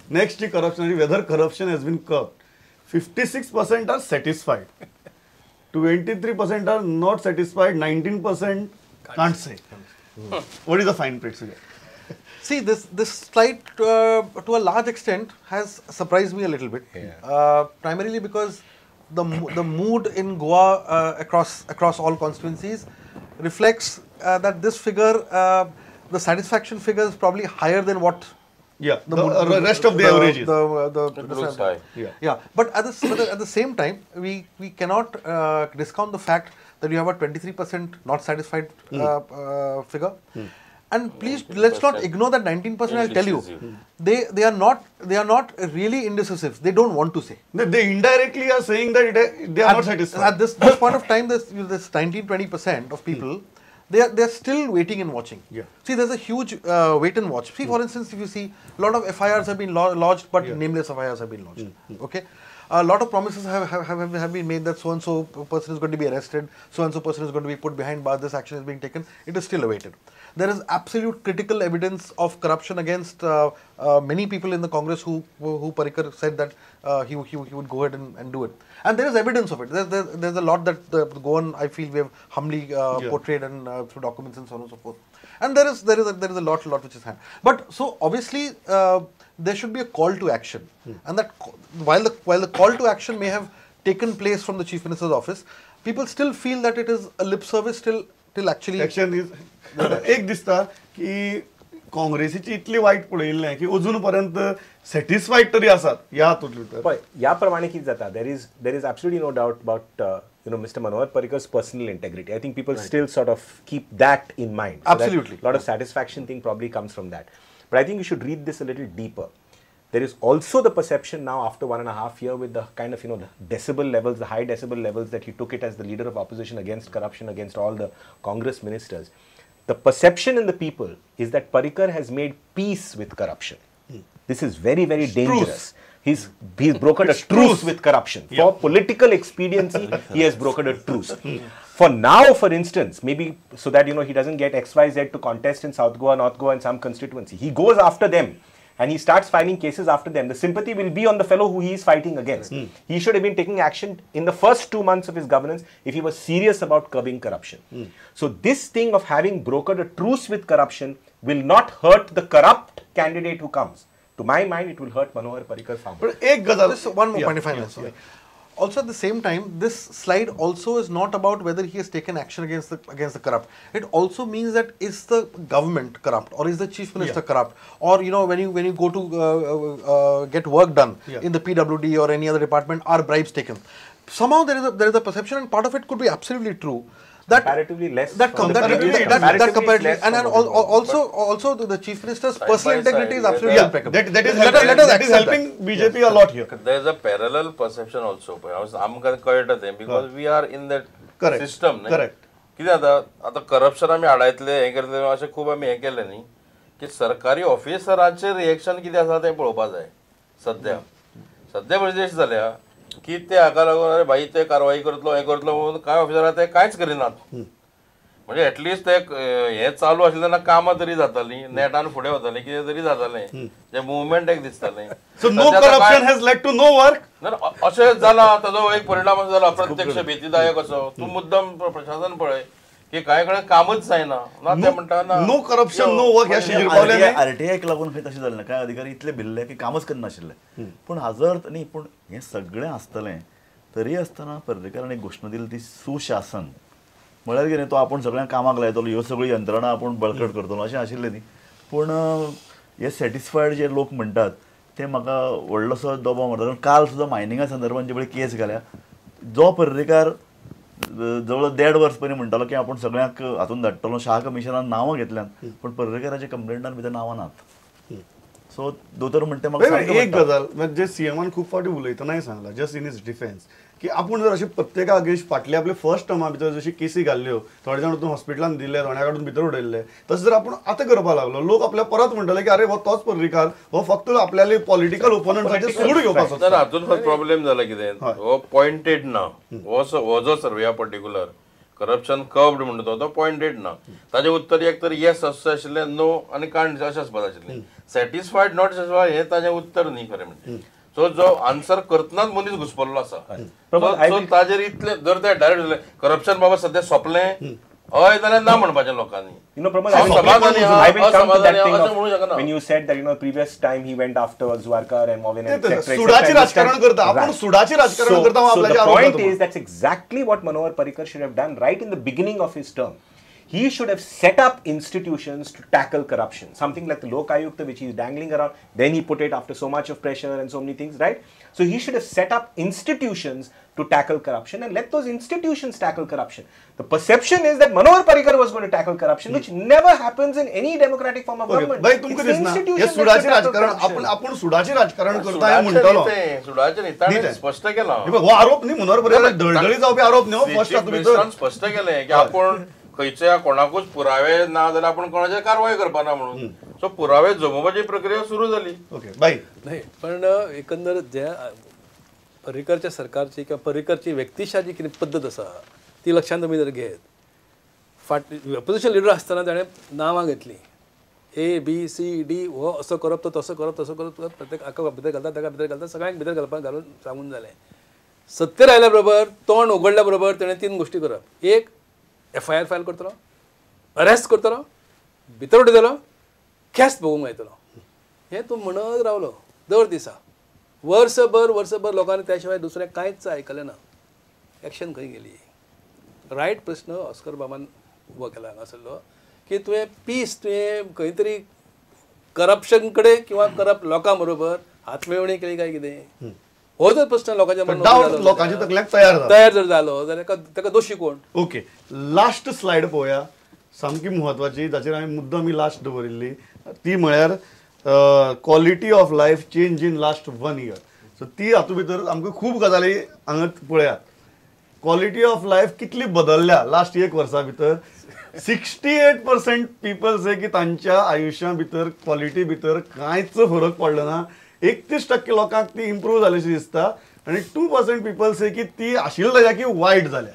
Next corruption, whether corruption has been curbed, 56% are satisfied, 23% are not satisfied, 19% can't say. What is the fine print? See, this slide to a large extent has surprised me a little bit. Yeah. Primarily because the mood in Goa across all constituencies reflects that this figure, the satisfaction figure is probably higher than what the rest of the average is. It looks high. Yeah. But at the same time, we cannot discount the fact that you have a 23% not satisfied figure. And please, let's not ignore that 19%. I'll tell you, they are not really indecisive. They don't want to say. They indirectly are saying that they are not satisfied. At this point of time, this 19-20% of people, they are still waiting and watching. Yeah. See, there's a huge wait and watch. See, for instance, if you see, a lot of FIRs have been lodged, but nameless FIRs have been lodged. Okay. A lot of promises have been made that so and so person is going to be arrested, so and so person is going to be put behind bars, this action is being taken. It is still awaited. There is absolute critical evidence of corruption against many people in the Congress who Parrikar said that he would go ahead and do it. And there is evidence of it. There's a lot that the Goan, I feel, we have humbly portrayed and through documents and so on and so forth. And there is a lot which is hand. But so obviously there should be a call to action, and that while the call to action may have taken place from the Chief Minister's office, people still feel that it is a lip service till actually action is. एक दिसता की काँग्रेसीची इतली वायट पळयिल्लें की अजून पर्यंत satisfied तरी आसात ह्या हातूंत भितर. पळय ह्या प्रमाणे कितें जाता, there is absolutely no doubt about Mr. Manohar Parrikar's personal integrity. I think people still sort of keep that in mind. So absolutely. A lot of satisfaction thing probably comes from that. But I think you should read this a little deeper. There is also the perception now after 1.5 years with the kind of, the decibel levels, the high decibel levels that he took it as the leader of opposition against corruption, against all the Congress ministers. The perception in the people is that Parrikar has made peace with corruption. This is very, very dangerous. He's brokered a truce with corruption. Yeah. For political expediency, he has brokered a truce. For now, for instance, maybe so that, he doesn't get XYZ to contest in South Goa, North Goa and some constituency. He goes after them and he starts filing cases after them. The sympathy will be on the fellow who he is fighting against. He should have been taking action in the first 2 months of his governance if he was serious about curbing corruption. So this thing of having brokered a truce with corruption will not hurt the corrupt candidate who comes. To my mind, it will hurt Manohar Parrikar far more. But ek gazal. Just one more point, if I may, sorry. Also, at the same time, this slide also is not about whether he has taken action against the corrupt. It also means that is the government corrupt or is the chief minister corrupt, or when you go to get work done in the PWD or any other department, are bribes taken? Somehow there is a perception, and part of it could be absolutely true. That comparatively less. That comparatively, and also the chief minister's personal integrity is absolutely impeccable. That is helping BJP a lot here. There is a parallel perception also. Because we are in that system. Correct. कितें जाता आतां corruption आमी आडायतले हें करतले अशें खूब आमी हें केलें न्ही की सरकारी ऑफिसरांचें रिएक्शन कितें आसा तें पळोवपा जाय. सद्या सद्या परिस्थिती जाल्या की ते हाका लागून अरे भाई ते कारवाई करतलो हें करतलो म्हणून कांय ऑफिसरां ते कांयच करिनात. म्हणजे एटलिस्ट ते हें चालू आशिल्लें तेन्ना कामां तरी जातालीं, नेटान फुडें वतालीं, कितें तरी जातालें, जें मुवमेंट एक दिसतालें. So no corruption has led to no work. अशें जालां, ताजो एक परिणाम असो जाला अप्रत्यक्ष भीतीदायक असो. तूं मुद्दम प्रशासन पळय की कांय कडेन कामच जायना ना, ते म्हणटा ना नो करप्शन नो वर्क. ह्या शिजीर पावले आरटीआयक लागून खंय तशें जालें ना, कांय अधिकारी इतले भिल्ले की कामच करनाशिल्ले. पूण हाजो अर्थ न्ही, पूण हें सगळें आसतलें तरी आसतना पर्रीकारान एक घोशणा दिली ती सुशासन म्हळ्यार कितें, तो आपूण सगळ्यांक कामाक लायतलो, ह्यो सगळ्यो यंत्रणा आपूण बळकट करतलो अशें आशिल्लें न्ही. पूण हे सॅटिस्फायड जे लोक म्हणटात ते म्हाका व्हडलोसो दबाव मारता. कारण काल सुद्दां मायनिंगा संदर्भान जे पळय केस घाल्या, जो पर्रीकार जवळ 1.5 वर्स पयलीं म्हणटालो की आपूण सगळ्यांक हातून धाडटलो, शाह कमिशनान नांवां घेतल्यान, पूण पर्रीकाराच्या कंप्लेंटान भितर नांवां नात. सो दोतोर म्हणटा म्हाका एक गजाल म्हणजे सीएमान खूब फावटी उलयतनाय सांगला जस्ट इन his defence की आपूण जर अशें प्रत्येका अगेन्स्ट फाटले आपले फर्स्ट टर्मा भितर जशी केसी घाल्ल्यो, थोडे जाण वचून हॉस्पिटलान दिले, थोड्या काडून भितर उडयल्ले, तशें जर आपूण आतां करपाक लागलो लोक आपल्या परत म्हणटले की अरे हो तोच पर्रीकार, हो फक्त आपल्याले पॉलिटिकल ओपोनंटाचे सूड घेवपाक सोदता. हातून प्रॉब्लेम जाला कितें, हो पॉयंटेड ना, हो जो सर्वे पर्टिक्युलर करप्शन कर्ब्ड म्हणटा तो पॉयंटेड ना. ताजें उत्तर एक तर येस अशें आशिल्लें, नो आनी कांट अशें आसपाक आशिल्लें. सॅटिस्फायड not satisfied हें ताजें उत्तर न्ही खरें म्हणजे. सो जो आन्सर करतनाच मनीस घुसपल्लो आसा. सो ताजेर इतलें जर ते डायरेक्ट जालें करप्शन बाबा सद्या सोंपलें हय जाल्यार ना म्हणपाचें लोकांनी. You know, Pramod, I will come to that thing of when you said that, you know, previous time he went after Zuarkar and Movin and etc. सुडाची राजकारण करता, आपण सुडाची राजकारण करता. So the point is that's exactly what Manohar Parrikar should have done right in the beginning of his term. He should have set up institutions to tackle corruption. Something like the Lok Ayukta, which he is dangling around. Then he put it after so much of pressure and so many things, right? So he should have set up institutions to tackle corruption and let those institutions tackle corruption. The perception is that Manohar Parrikar was going to tackle corruption, which never happens in any democratic form of government. भाई तुमकां दिसना हे सुडाचें राजकारण, आपण सुडाचें राजकारण करता हें म्हणटलो. सुडाचें न्ही, ताणें स्पश्ट केलां. हो आरोप न्ही मनोहर पर्रीकर दळदळी जावपी आरोप न्ही, फर्स्ट तातूंत स्पश्ट केलें की आपण खंयच्या कोणाकूच पुरावे ना जाल्यार आपण कोणाचेर कारवाय करपाना म्हणून. सो पुरावे जमोवपाची प्रक्रिया सुरू जाली. ओके बाय. नाही, पण एकंदर ज्या पर्रीकरच्या सरकारची किंवा पर्रीकरची व्यक्तिशा जी कितें पद्दत आसा ती लक्षांत तुमी जर घेत, फाट ऑपोजिशन लिडर आसतना ताणें नांवां घेतलीं, ए बी सी डी, हो असो करप, तो तसो करप, तसो करप, प्रत्येक हाका भितर घालता, ताका भितर घालता, सगळ्यांक भितर घालपाक घालून सांगून जालें. सत्तेर आयल्या बरोबर, तोंड उगडल्या बरोबर ताणें तीन गोश्टी करप. एक, एफ I R file करतलो, अरेस्ट करतलो, भितर उडयतलो, ख्यास्त भोगूंक मेळटलो. हें तूं म्हणत रावलो दर दिसा, वर्सभर वर्सभर लोकांनी त्या शिवाय दुसरें कांयच आयकलें ना. एक्शन खंय गेली? रायट प्रस्न ऑस्कर बाबान उबो केला हांगासरलो की तुवें पीस, तुवें खंय तरी करप्शन कडेन किंवा करप्ट लोकां बरोबर हातमेळवणी केली काय कितें, हो जर प्रश्न लोकांच्या मनात लोकांच्या तकल्यांक तयार जर जालो जाल्यार ताका दोशी कोण? ओके, लास्ट स्लायड पळोवया, सामकी म्हत्वाची, जाचेर हांवें मुद्दम ही लास्ट दवरिल्ली, ती म्हळ्यार quality of life change in last 1 year. So ती हातूंत भितर आमकां खूब गजाली हांगा पळयात. क्वॉलिटी ऑफ लायफ कितली बदलल्या लास्ट एक वर्सा भितर. 68% पीपल से की तांच्या आयुश्या भितर क्वॉलिटी भितर कांयच फरक पडलो ना. 31% लोकांक ती इम्प्रूव जाल्याशी दिसता आनी 2% पीपल से की ती आशिल्ली ताच्या की वायट जाल्या.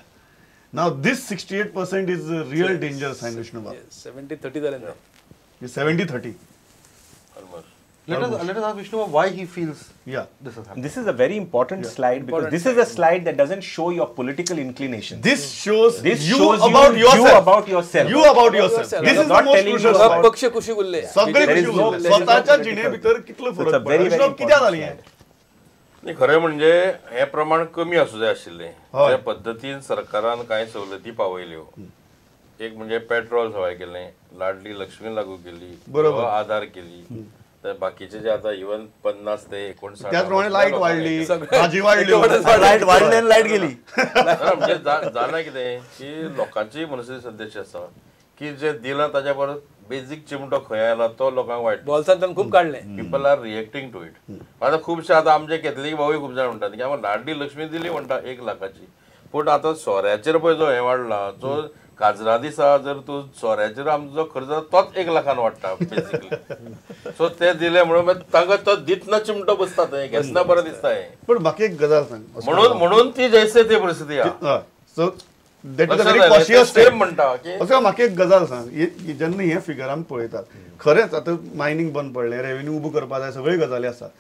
Now this 68% is real danger sign. Vishnu बाब 70-30 जालें ना, 70-30. Let us ask Vishnu why he feels this has happened. This is a very important slide, because this is a slide that doesn't show your political inclination. This shows you about yourself. You about yourself. This is the most crucial slide. पक्ष खुशी उरले, सगळे खुशी उरले, स्वतःच्या जिणे भितर कितलो फरक पडला. विष्णु कित्याक जालें हें? न्ही, खरें म्हणजे हें प्रमाण कमी आसूं जाय आशिल्लें. ज्या पद्दतीन सरकारान कांय सवलती पावयल्यो, एक म्हणजे पेट्रोल सवाय केलें, लाडली लक्ष्मी लागू केली, बरोबर आधार केली, तर बाकीचे जे आता इवन 50 ते 59 त्याचप्रमाणे लाईट वाढली, भाजी वाढली, लाईट वाढली आणि लाईट गेली. म्हणजे जालां कितें की लोकांची मनस्थिती सद्याची आसा की जे दिलां ताच्या परस बेजीक चिमटो खंय आयला तो लोकांक वायट. बोल्सांतल्यान खूब काडलें. People are reacting to it. आतां खुबशे आतां आमचे कॅथलीक भावूय खूब जाण म्हणटात की आमकां लाडली लक्ष्मी दिली म्हणटा 1 लाखाची, पूण आतां सोऱ्याचेर पळय जो हें वाडला, जो काजरा दिसा जर तूं सोऱ्याचेर आमचो जो खर्च जाता तोच 1 लाखान वाडटा बेसिकली. सो ते दिले म्हणून तांकां तो दितना चिमटो बसता, थंय घेतना बरें दिसता हें. पूण बाकी एक गजाल सांग, म्हणून म्हणून ती जैसे ते परिस्थिती आहा. So that is a very cautious step म्हणटा की. असो म्हाका एक गजाल सांग, जेन्ना हे फिगर आमी पळयतात, खरेंच आतां मायनींग बंद पडलें, रेवेन्यू उबो करपाक जाय, सगळ्यो गजाली आसात,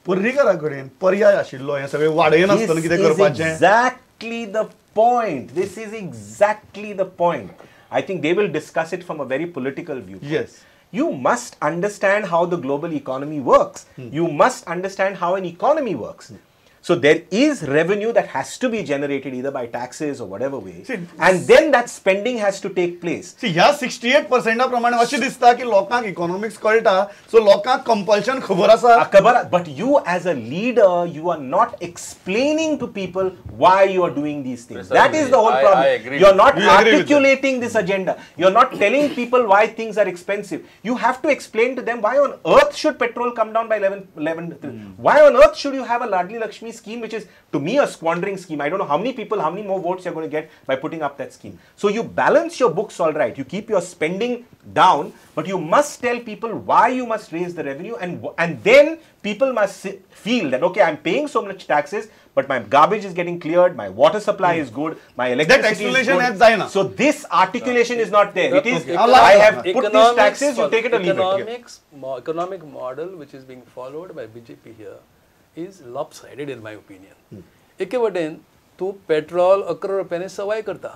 पर्रीकरा कडेन पर्याय आशिल्लो हें सगळें वाडयनासतना कितें करपाचें? Exactly the point. This is exactly the point. I think they will discuss it from a very political view. Yes. You must understand how the global economy works. You must understand how an economy works. So there is revenue that has to be generated either by taxes or whatever way. See, and then that spending has to take place. See, ह्या 68% प्रमाणे अशें दिसता की लोकांक economics कळटा, so लोकांक compulsion खबर आसा. खबर, but you as a leader, you are not explaining to people why you are doing these things. That is the whole problem. I agree. You are not articulating this agenda. You are not telling people why things are expensive. You have to explain to them why on earth should petrol come down by 11. Why on earth should you have a Ladli Lakshmi Lakshmi scheme, which is to me a squandering scheme. I don't know how many people, how many more votes you're going to get by putting up that scheme. So you balance your books all right. You keep your spending down, but you must tell people why you must raise the revenue, and then people must feel that, okay, I'm paying so much taxes, but my garbage is getting cleared, my water supply is good, my electricity is good. So this articulation is not there. It is, I have put these taxes, you take it or leave it. Economic model which is being followed by BJP here is lopsided in my opinion. एके वटेन तूं petrol 11 रुपयांनी सवाय करता.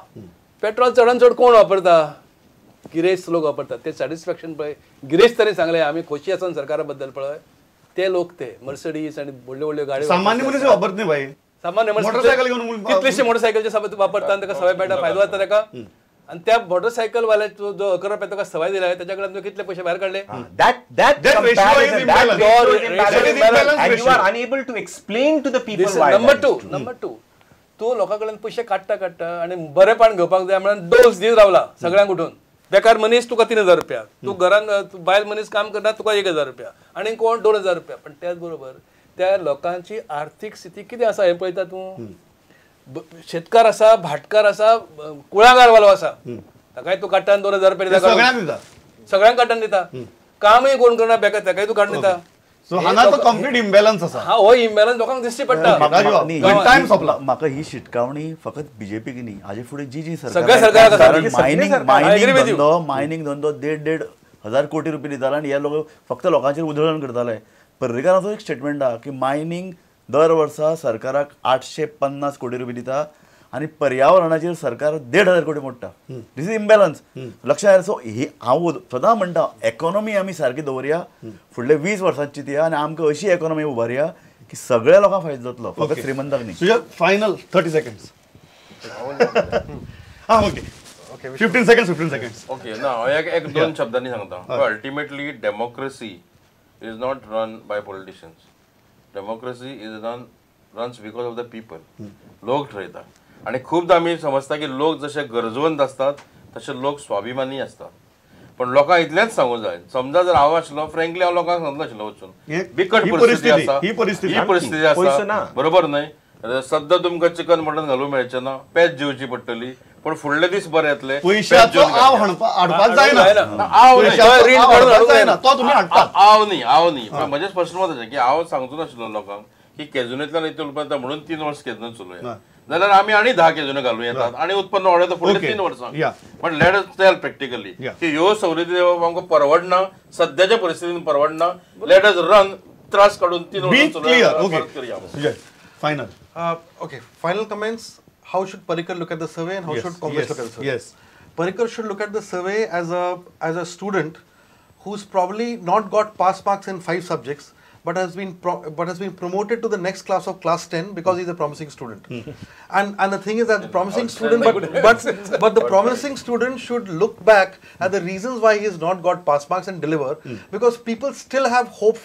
Petrol चडान चड कोण वापरता? गिरेस्त लोक वापरतात. ते सॅटिस्फॅक्शन पळय, गिरेस्तांनी सांगलें आमी खोशी आसा सरकारा बद्दल पळय, ते लोक ते मर्सडीज आनी व्हडल्यो व्हडल्यो गाडयो सामान्य मनीस वापरत न्ही भाई. सामान्य मोटरसायकल घेवन कितलेशे मोटरसायकलचे वापरता आनी ताका सवाय मेळटा, फायदो जाता ताका. आनी त्या मोटरसायकल वाल्याचो जो 11 रुपया तुका सवाय दिला ताच्या कडल्यान तुवें कितले पयशे भायर काडले? That and you are unable to explain to the people why. Number two, तूं लोकां कडल्यान पयशे काडटा काडटा आनी बरेपण घेवपाक जाय म्हणून डोस दीत रावला सगळ्यांक उठून. बेकार मनीस तुका 3,000 रुपया, तूं घरान बायल मनीस काम करना तुका 1,000 रुपया, आनी कोण 2,000 रुपया. पण त्याच बरोबर त्या लोकांची आर्थीक स्थिती कितें आसा हें पळयता तूं. शेतकार आसा, भाटकार आसा, कुळागारवालो आसा, ताकाय तूं काडटा 2,000 रुपया दिता, सगळ्यांक काडटान दिता. कामय कोण करना बेकार ताकाय तूं काडून दिता. सो हांगा तो कंप्लीट इम्बॅलन्स आसा. हा, हो इम्बॅलन्स लोकांक दिश्टी पडटा. म्हाका ही शिटकावणी फकत बीजेपीक न्ही, हाजे फुडें जी जी सरकार मायनिंग धंदो 1,500-1,500 कोटी रुपये दिताले आनी हे लोक फक्त लोकांचेर उधळण करताले. पर्रीकाराचो एक स्टेटमेंट आहा की मायनिंग दर वर्सा सरकाराक 850 कोटी रुपये दिता आनी पर्यावरणाचेर सरकार 1,500 कोटी मोडटा. This is imbalance. लक्षात आयलें? सो ही हांव सदां म्हणटा, एकोनॉमी आमी सारकी दवरया, फुडले 20 वर्सांची ती, आनी आमकां अशी एकोनॉमी उबारया की सगळ्या लोकांक फायदो जातलो, फकत श्रीमंतांक न्ही. तुझ्या फायनल 30 सेकंड्स. हां, ओके, 15 सेकंड्स 15 सेकंड्स. ओके ना, हांव एक दोन शब्दांनी सांगता. Ultimately democracy is not run by politicians. Democracy is runs because of the people. लोक ठरयता आनी खूबदां आमी समजता की लोक जशे गरजवंत आसतात तशे लोक स्वाभिमानी आसतात. पण लोकांक इतलेंच सांगूं जाय, समजा जर हांव आशिल्लो, फ्रेंकली हांव लोकांक सांगतलो आशिल्लो वचून, बिकट परिस्थिती आसा, ही परिस्थिती आसा, बरोबर न्हय, सद्दां तुमकां चिकन मटन घालूंक मेळचें ना, पेज जेवची पडटली, पण फुडले दीस बरे येतले. पयशाचो आव हाडपाक जायना, आव न्ही, आव न्ही. म्हजें स्पश्ट मत अशें की हांव सांगचो नाशिल्लो लोकांक की कॅझिनोंतल्यान इतले रुपया म्हणून 3 वर्स कॅझिनो चलोवया, जाल्यार आमी आनी 10 कॅझिनो घालूं येतात आनी उत्पन्न वाडयता फुडले 3 वर्सां. पण let us tell practically की ह्यो सवलती दिवप आमकां परवडना, सद्याच्या परिस्थितीन परवडना. Let us run त्रास काडून 3 वर्सां चलोवया. Final. Okay, final comments. How should Parrikar look at the survey and how should Congress look at the survey? Yes. Parrikar should look at the survey as a student who's probably not got pass marks in 5 subjects, but has been promoted to the next class of class 10 because he's a promising student. And the thing is that the promising student, but the promising student should look back at the reasons why he has not got pass marks and deliver, because people still have hope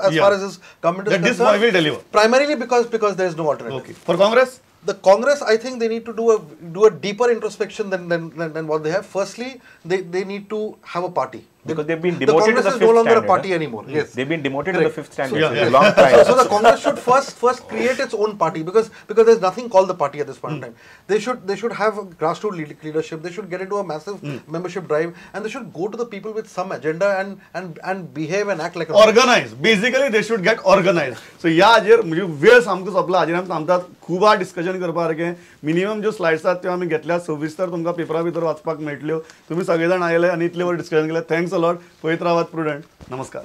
as far as his government is concerned. This boy will deliver. Primarily because there is no alternative. Okay. For Congress? The Congress, I think they need to do a deeper introspection than what they have. Firstly, they need to have a party. Because they've been demoted the Congress to the is fifth no longer standard, a party anymore. Yes. They've been demoted Correct. To the 5th standard. So, long time. So the Congress should first create its own party, because there's nothing called the party at this point in time. They should have grassroots leadership. They should get into a massive membership drive, and they should go to the people with some agenda and behave and act like a organized. Basically, they should get organized. So yeah, हाजेर म्हणजे वेळ सामको सोंपला. हाजेर आमी थांबतात. खूब discussion करपा सारकें. मिनिमम ज्यो स्लायड्स आसात त्यो आमी घेतल्या, सविस्तर तुमकां पेपरा भितर वाचपाक मेळटल्यो. तुमी सगळे जाण आयले आनी इतले वर डिस्कशन केलें. Thanks a lot. पळयत रावात प्रुडंट. नमस्कार.